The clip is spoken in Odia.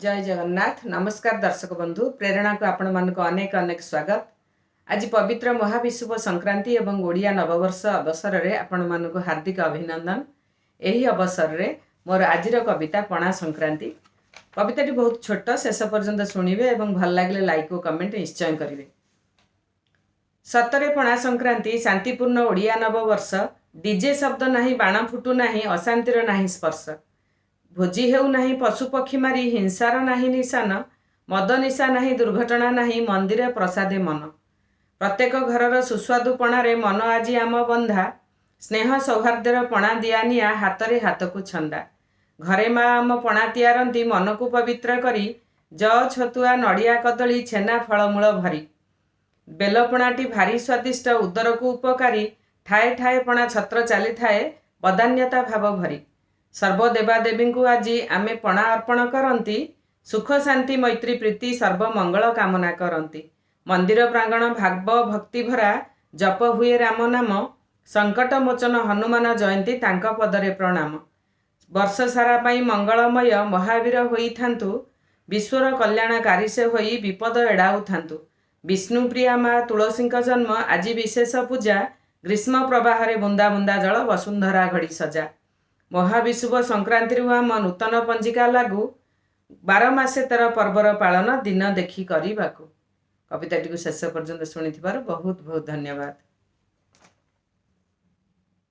ଜୟ ଜଗନ୍ନାଥ। ନମସ୍କାର ଦର୍ଶକ ବନ୍ଧୁ, ପ୍ରେରଣାକୁ ଆପଣମାନଙ୍କୁ ଅନେକ ଅନେକ ସ୍ୱାଗତ। ଆଜି ପବିତ୍ର ମହାବିଷୁବ ସଂକ୍ରାନ୍ତି ଏବଂ ଓଡ଼ିଆ ନବବର୍ଷ ଅବସରରେ ଆପଣମାନଙ୍କୁ ହାର୍ଦ୍ଦିକ ଅଭିନନ୍ଦନ। ଏହି ଅବସରରେ ମୋର ଆଜିର କବିତା ପଣା ସଂକ୍ରାନ୍ତି। କବିତାଟି ବହୁତ ଛୋଟ, ଶେଷ ପର୍ଯ୍ୟନ୍ତ ଶୁଣିବେ ଏବଂ ଭଲ ଲାଗିଲେ ଲାଇକ୍ ଓ କମେଣ୍ଟ ନିଶ୍ଚୟ କରିବେ। ସତରେ ପଣା ସଂକ୍ରାନ୍ତି, ଶାନ୍ତିପୂର୍ଣ୍ଣ ଓଡ଼ିଆ ନବବର୍ଷ। ଡିଜେ ଶବ୍ଦ ନାହିଁ, ବାଣ ଫୁଟୁ ନାହିଁ, ଅଶାନ୍ତିର ନାହିଁ ସ୍ପର୍ଶ। ଭୋଜି ହେଉନାହିଁ ପଶୁ ପକ୍ଷୀ ମାରି, ହିଂସାର ନାହିଁ ନିଶାନ। ମଦ ନିଶା ନାହିଁ, ଦୁର୍ଘଟଣା ନାହିଁ, ମନ୍ଦିର ପ୍ରସାଦେ ମନ। ପ୍ରତ୍ୟେକ ଘରର ସୁସ୍ୱାଦୁ ପଣାରେ ମନ ଆଜି ଆମ ବନ୍ଧା। ସ୍ନେହ ସୌହାର୍ଦ୍ଦ୍ୟର ପଣା ଦିଆ ନିଆ, ହାତରେ ହାତକୁ ଛନ୍ଦା। ଘରେ ମା ଆମ ପଣା ତିଆରନ୍ତି ମନକୁ ପବିତ୍ର କରି, ଯଅ, ଛତୁଆ, ନଡ଼ିଆ, କଦଳୀ, ଛେନା, ଫଳମୂଳ ଭରି। ବେଲପଣାଟି ଭାରି ସ୍ୱାଦିଷ୍ଟ, ଉଦରକୁ ଉପକାରୀ। ଠାଏ ଠାଏ ପଣା ଛତ୍ର ଚାଲିଥାଏ ବଦାନ୍ୟତା ଭାବ ଭରି। ସର୍ବ ଦେବାଦେବୀଙ୍କୁ ଆଜି ଆମେ ପଣା ଅର୍ପଣ କରନ୍ତି, ସୁଖ, ଶାନ୍ତି, ମୈତ୍ରୀ, ପ୍ରୀତି, ସର୍ବ ମଙ୍ଗଳ କାମନା କରନ୍ତି। ମନ୍ଦିର ପ୍ରାଙ୍ଗଣ ଭାବ ଭକ୍ତି ଭରା, ଜପ ହୁଏ ରାମ ନାମ। ସଙ୍କଟ ମୋଚନ ହନୁମାନ ଜୟନ୍ତୀ, ତାଙ୍କ ପଦରେ ପ୍ରଣାମ। ବର୍ଷ ସାରା ପାଇଁ ମଙ୍ଗଳମୟ ମହାବୀର ହୋଇଥାନ୍ତୁ, ବିଶ୍ୱର କଲ୍ୟାଣକାରୀ ସେ ହୋଇ ବିପଦ ଏଡ଼ାଉଥାନ୍ତୁ। ବିଷ୍ଣୁପ୍ରିୟା ମା ତୁଳସୀଙ୍କ ଜନ୍ମ ଆଜି ବିଶେଷ ପୂଜା। ଗ୍ରୀଷ୍ମ ପ୍ରବାହରେ ବୁନ୍ଦା ବୁନ୍ଦା ଜଳ, ବସୁନ୍ଧରା ଘଡ଼ି ସଜା। ମହାବିଷୁବ ସଂକ୍ରାନ୍ତିରୁ ଆମ ନୂତନ ପଞ୍ଜିକା ଲାଗୁ, 12 ମାସେ 13 ପର୍ବର ପାଳନ ଦିନ ଦେଖି କରିବାକୁ। କବିତାଟିକୁ ଶେଷ ପର୍ଯ୍ୟନ୍ତ ଶୁଣିଥିବାରୁ ବହୁତ ବହୁତ ଧନ୍ୟବାଦ।